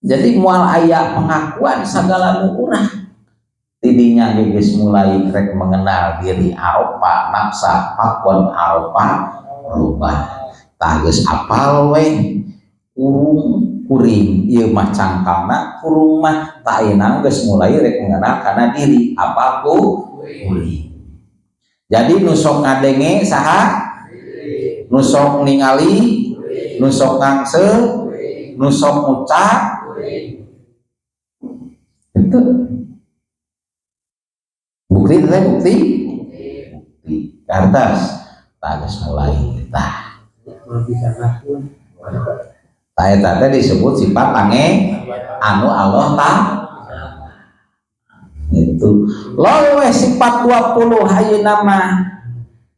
Jadi moal aya pengakuan sagala nu urang. Tidinya geus mulai rek mengenal diri, arofa nafsa faqad arofa rabbah. Tah, geus apal weh kurung kuring ieu mah cangkalna kurung mah. Tak ayeuna geus mulai rek mengenal kana diri, apal ku kuring. Jadi nu sok ngadenge saha? Nu sok ningali, nu sok ngangse, nu sok ngucap. Itu bukti teh, bukti bukti kartas tah geus mulai tah. Tah, eta teh disebut sifat pange anu Allah tah itu lowe sifat 20. Ayeuna mah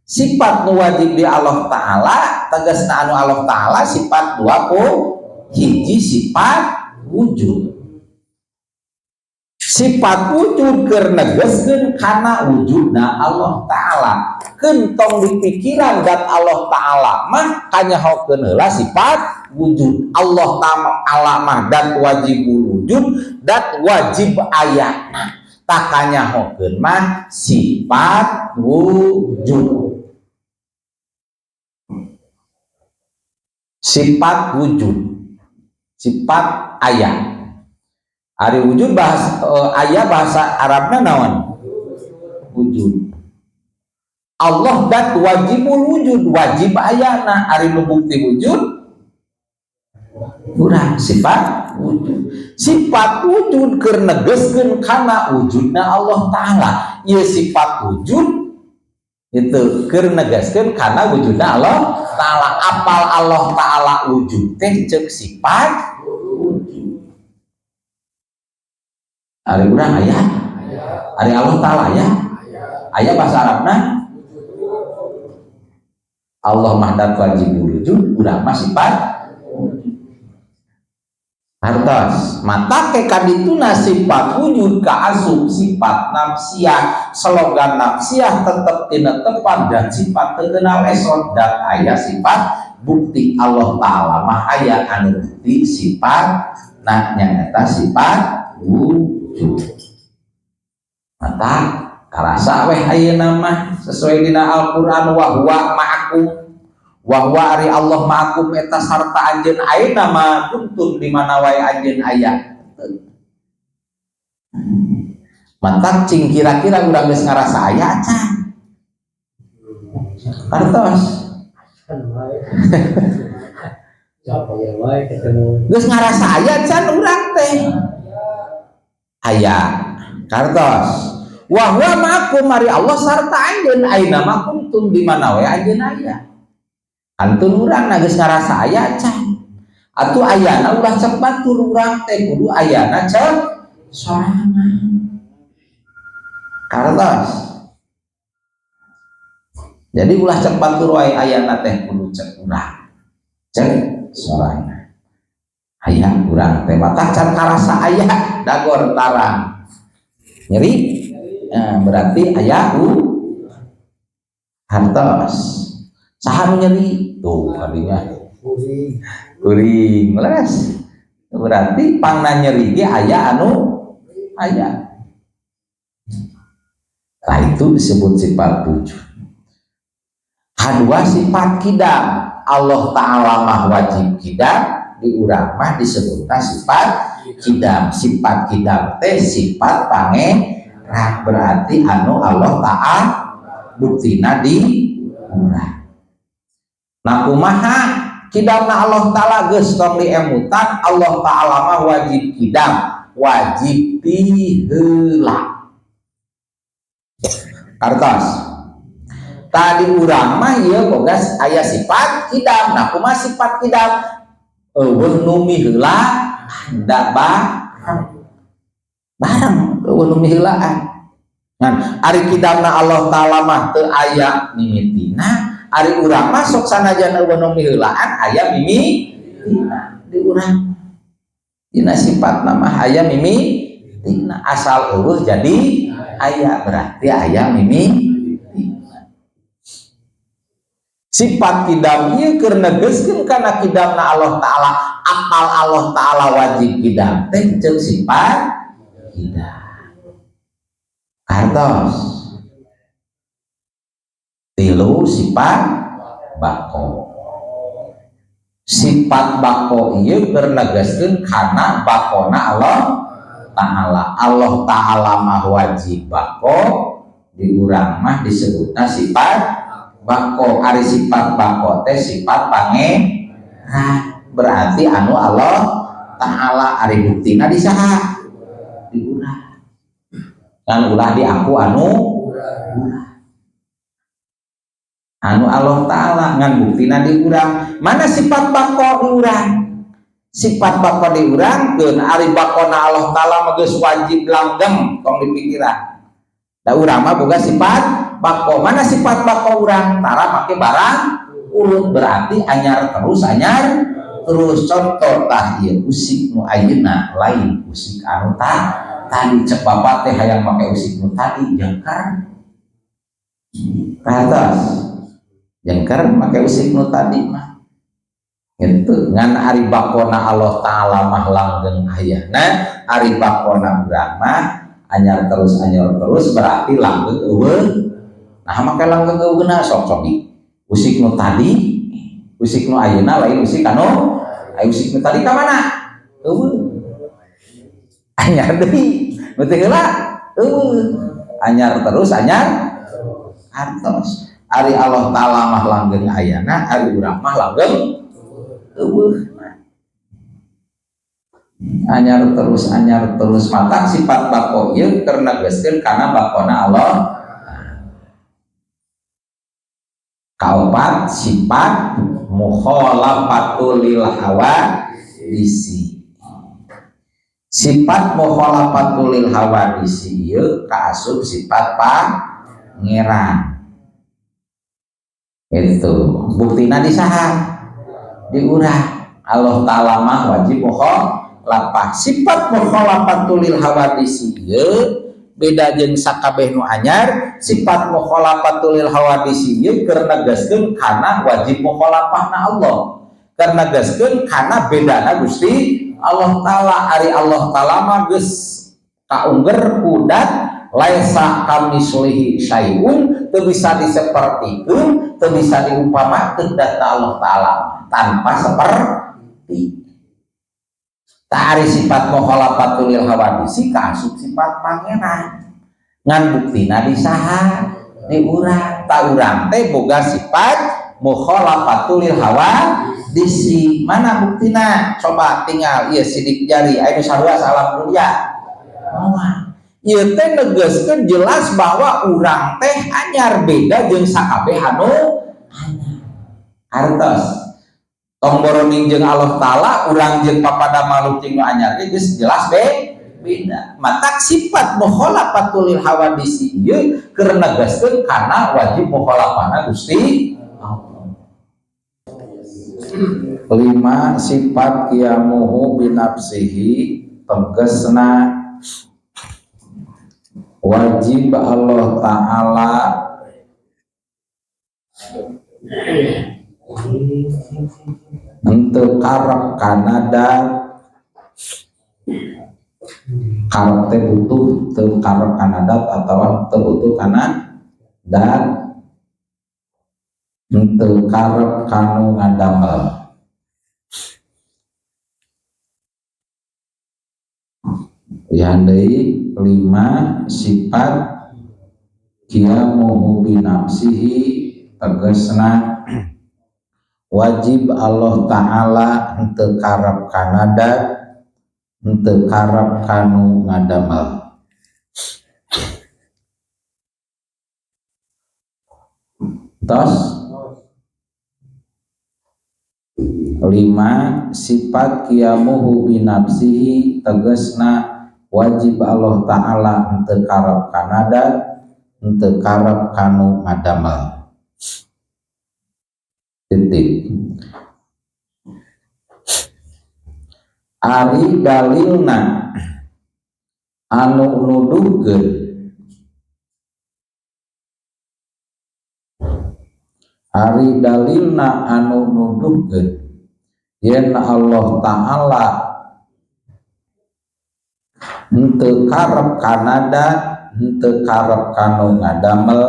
sifat nu wajib di Allah Ta'ala, tegasna anu Allah Ta'ala sifat 20 hiji, sifat wujud. Sifat wujud keur negeskeun kana wujudna Allah Ta'ala. Keun tong dipikiran dat Allah Ta'ala mah, kanyahokeun heula sifat wujud Allah Ta'ala mah dat wajibul wujud, dat wajib ayatna. Tah, kanyahokeun mah sifat wujud, sifat wujud, sifat aya. Ari wujud bahasa aya bahasa Arabnya naon? Wujud. Allah dat wajibul wujud, wajib ayana. Ari nu bukti wujud kurang sifat wujud. Sifat wujud keur negeskeun kana wujudna Allah Ta'ala. Ieu sifat wujud itu keur negaskeun kana wujudna Allah Ta'ala. Apal Allah Ta'ala wujud teh ceuk sifat wujud. Ari urang aya, ari Allah Ta'ala aya. Aya bahasa Arabna Allah mah dat wajib wujud, urang mah sifat hartos mata ke kadituna sifat wujud kaasup sifat nafsiyah. Slogan nafsiyah tetep tinetepan dan sifat terkenal esot dan aya sifat bukti Allah Ta'ala mah aya anu bukti sifat. Nah, nyata sifat wujud mata karasa weh ayeuna mah sesuai dina Al-Qur'an, wa huwa ma'akum, wa huwa ari Allah ma'akum eta sarta anjeun, ayeuna ma kuntum, di mana wae anjeun aya. Mantak cing kira-kira urang geus ngarasa aya acan? Kartos. Kan wae. Siapa ya wae ketemu. Geus ngarasa aya can urang teh? Aya. Kartos, wa huwa ma'akum, ari Allah sarta anjeun, aina ma kuntum, di mana wae anjeun aya. Antun urang na geus ngarasa aya can? Atuh ayana ulah cek batur, urang teh kudu ayana cek sorangan. Kartos, jadi ulah cek batur wae, ayana teh kudu cek urang, cek sorangan. Aya urang teh mata can karasa aya, dagor tarang nyeri. Nah, berarti aya u hartos. Saha nu nyeri tuh kadinya? Kuring. Kuring leres. Berarti pangna nyeri ge aya anu aya. Nah, itu disebut sifat wujud. Kedua, sifat kidam. Allah Ta'ala mah wajib kidam, di urang mah disebutnya sifat kidam. Sifat kidam teh sifat pangeran, berarti anu Allah Ta'ala buktina di urang. Nah, kumaha kidamna Allah Ta'ala? Geus tong diemutan, Allah Ta'ala mah wajib kidam, wajib tiheula. Kartos, tadi urang mah ieu boga aya sifat kidam. Nah, kumaha sifat kidam? Euweuh nu miheula da bareng bareng, euweuh nu miheulaan. Ngan ari kidamna Allah Ta'ala mah teu aya mimitina. Ari urang mah sok sanajan euweuh nu miheulaan, aya mimitina di urang. Dina sifatna mah aya mimitina, asal euweuh jadi aya, berarti aya mimitina. Sifat kidam ieu keur negeskeun kana kidamna Allah Ta'ala. Apal Allah Ta'ala wajib kidam teh ceuk sifat kidam. Kartos, tilu, sifat bako. Sifat bako ieu keur negeskeun kana bakona Allah Ta'ala. Allah Ta'ala mah wajib bako, di urang mah disebutna sifat. bako. Ari sifat bako teh sifat pangeran, berarti anu Allah Ta'ala. Ari buktina di saha? Di urang. Kan ulah di aku anu urang. Anu Allah Ta'ala ngan buktina di urang. Mana sifat bako di urang? Sifat bako di urang keun ari bakona Allah Ta'ala mah geus wajib langgeng, tong dipikiran. Da urang mah boga sifat bako. Mana sifat bako urang? Tara make barang urut, berarti anyar terus, anyar terus. Contoh tah ieu usik nu ayeuna lain usik anu tadi. Cek bapak teh hayang make usik nu tadi jengker. Atas jengker make usik nu tadi mah gitu. Ngan ari bakona Allah Ta'ala mah langgeng ayana, ari bakona urang mah anyar terus, anyar terus, berarti langgeng eueuh. Nah make langgeng eueuhna sok sok di usik nu tadi, usik nu ayeuna lain usik anu aya. Usik nu tadi ka mana? Eueuh. Anyar deui nu teu heula eueuh. Anyar terus, anyar atos. Ari Allah Ta'ala mah langgeng ayana, ari urang mah langgeng eueuh. Anyar terus, anyar terus. Mata sifat bako ieu keur negeskeun kana bakona Allah. Kaopat, sifat mukhalafatul lil hawadisi. Sifat mukhalafatul lil hawadisi ieu kaasup sifat pangeran. Itu buktina di saha? Di urang. Allah Ta'ala mah wajib mukhalafah. Sifat mukhalafatul lil hawadisi ieu beda jeung sakabeh nu anyar. Sifat mukhalafatul lil hawadisi ieu keur negaskeun kana wajib mukhalafahna Allah, keur negaskeun kana bedana Gusti Allah Ta'ala. Ari Allah Ta'ala mah geus kaungger kudat, laisa kamislihi syai'un, teu bisa disepertikeun, teu bisa diumpamakeun data Allah Ta'ala tanpa seperti. Tari sifat mukhalafatul lil hawadisi kaasup sifat pangeran, ngan buktina di saha? Di urang. Ta urang teh boga sifat mukhalafatul lil hawadisi. Mana buktina? Coba tinggal ieu sidik jari aya sarua salam dunia. Moal ieu teh negeskeun jelas bahwa urang teh anyar, beda jeung sakabeh anu anyar. Artos tong boroning jeung Allah Ta'ala, urang jeung papada makhluk jeung nu anyar ge geus jelas beda. Matak sifat mukhalafatul lil hawadisi ieu keur negaskeun kana wajib mukhalafahna Gusti Allah. Lima, sifat qiyamuhu binafsihi, tegasna wajib Allah Ta'ala henteu karep kana dat. Karep teh butuh, teu karep kana dat atawa teu butuh kana dat, henteu karep kanu ngadamel. Yang deui lima, sifat qiyamuhu binafsihi, tegasna wajib Allah Ta'ala henteu karep kana dat, henteu karep kanu ngadamel. Tos lima, sifat qiyamuhu binafsihi, tegasna wajib Allah Ta'ala henteu karep kana dat, henteu karep kanu ngadamel. Titik. Ari dalilna anu nuduhkeun ari dalilna anu nuduhkeun yen Allah Ta'ala henteu karep kana dat, henteu karep kanu ngadamel,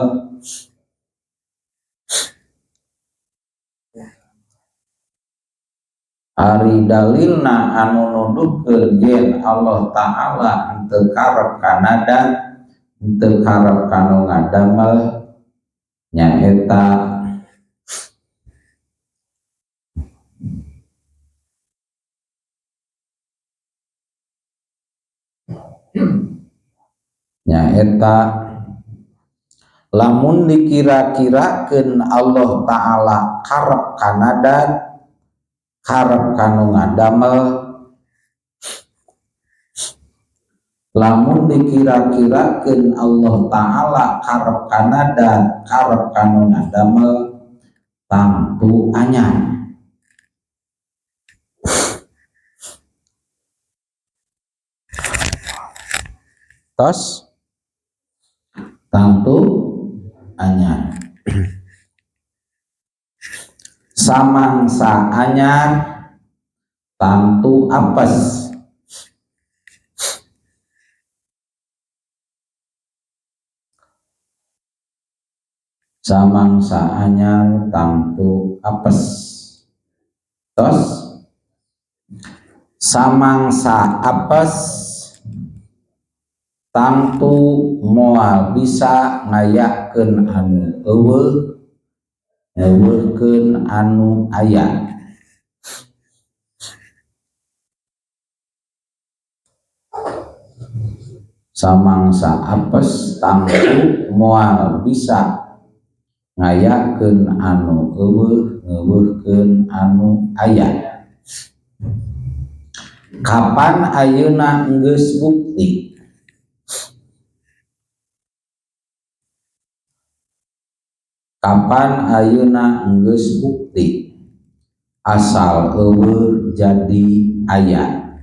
ari dalilna anu nuduhkeun yen Allah Ta'ala henteu karep kana dat, henteu karep kanu ngadamel, nyaeta Nyaeta lamun dikira-kirakeun Allah Ta'ala karep kana dat, karep kanu ngadamel, lamun dikira-kirakeun Allah Ta'ala karep kana dat, karep kanu ngadamel, tangtu anyar. Tos tangtu anyar. Samangsa anyar tangtu apes. Samangsa anyar tangtu apes. Tos samangsa apes tangtu moal bisa ngayakeun anu eueuh, ngeuweuhkeun anu aya. Samangsa apes tangtu moal bisa ngayakeun anu eueuh, ngeuweuhkeun anu aya. Kapan ayeuna geus bukti? Kapan ayeuna geus bukti asal eueuh jadi aya?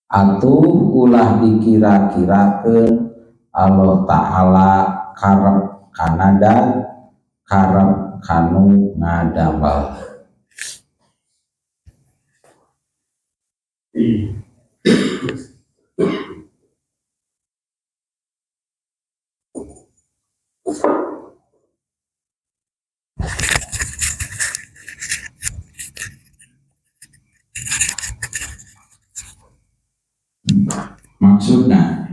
Atuh ulah dikira-kirakeun Allah Ta'ala karep kana dat, karep kanu ngadamel. Maksudna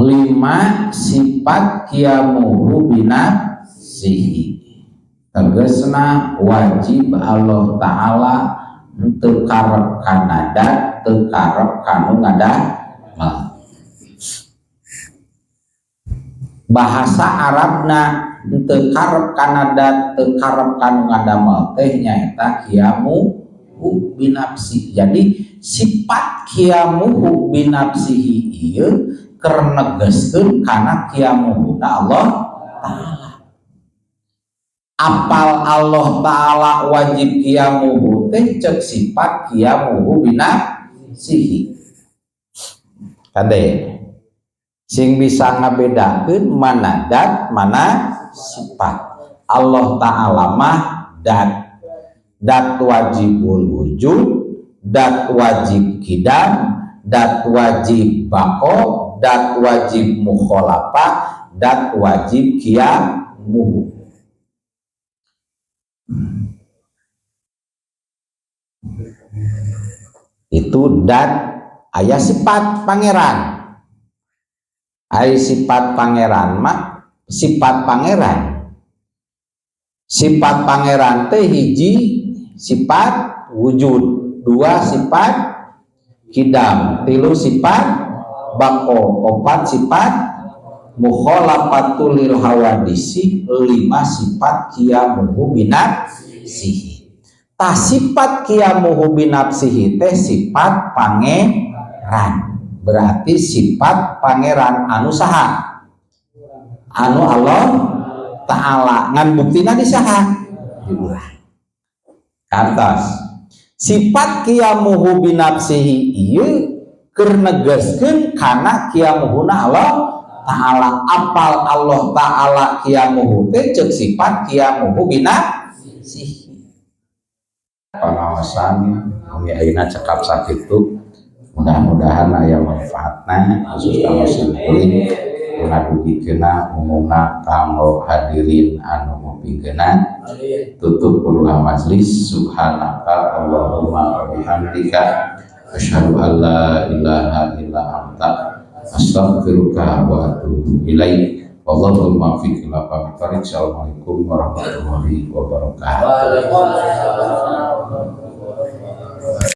lima sifat qiyamuhu binafsihi, tegasna wajib Allah Ta'ala teu karep kana dat, teu karep kanu ngadamel. Bahasa Arabna teu karep kana dat, teu karep kanu ngadamel teh nyaeta qiyamuhu binafsi. Jadi sifat qiyamuhu binafsihi ieu keur negeskeun kana qiyamuhuna Allah Ta'ala. Apal Allah Ta'ala wajib qiyamuhu teh ceuk sifat qiyamuhu binafsihi. Kade sing bisa ngabedakeun mana dat mana sifat. Allah Ta'ala mah dat, dat wajibul wujud, dat wajib kidam, dat wajib bako, dat wajib mukhalafah, dat wajib qiyamuhu. Itu dat aya sifat pangeran. Aya sifat pangeran mah sifat pangeran. Sifat pangeran teh hiji sifat wujud, dua sifat kidam, tilu sifat bako, opat sifat mukhalafatul lil hawadisi, lima sifat qiyamuhu binafsihi. Tah sifat qiyamuhu binafsihi teh sifat pangeran. Berarti sifat pangeran anu saha? Anu Allah Ta'ala. Ngan buktina di saha? Di urang. Kantos sifat qiyamuhu binafsihi ieu keur negeskeun kana qiyamuhuna Allah Ta'ala. Apal Allah Ta'ala qiyamuhu teh ceuk sifat qiyamuhu binafsihi. Pangaosan mung ayeuna cekap sakitu, mudah-mudahan aya manfaatna khusus kanggo simkuring dugikeuna umumna kanggo hadirin anu ngupingkeuna. Tutup kuduha majlis. Subhanaka Allahumma wa bihamdika asyhadu an la ilaha illa anta astaghfiruka wa atubu ilaik. Wallahul muwaffiq ila aqwamit thoriq. Assalamualaikum warahmatullahi wabarakatuh. Waalaikumsalam.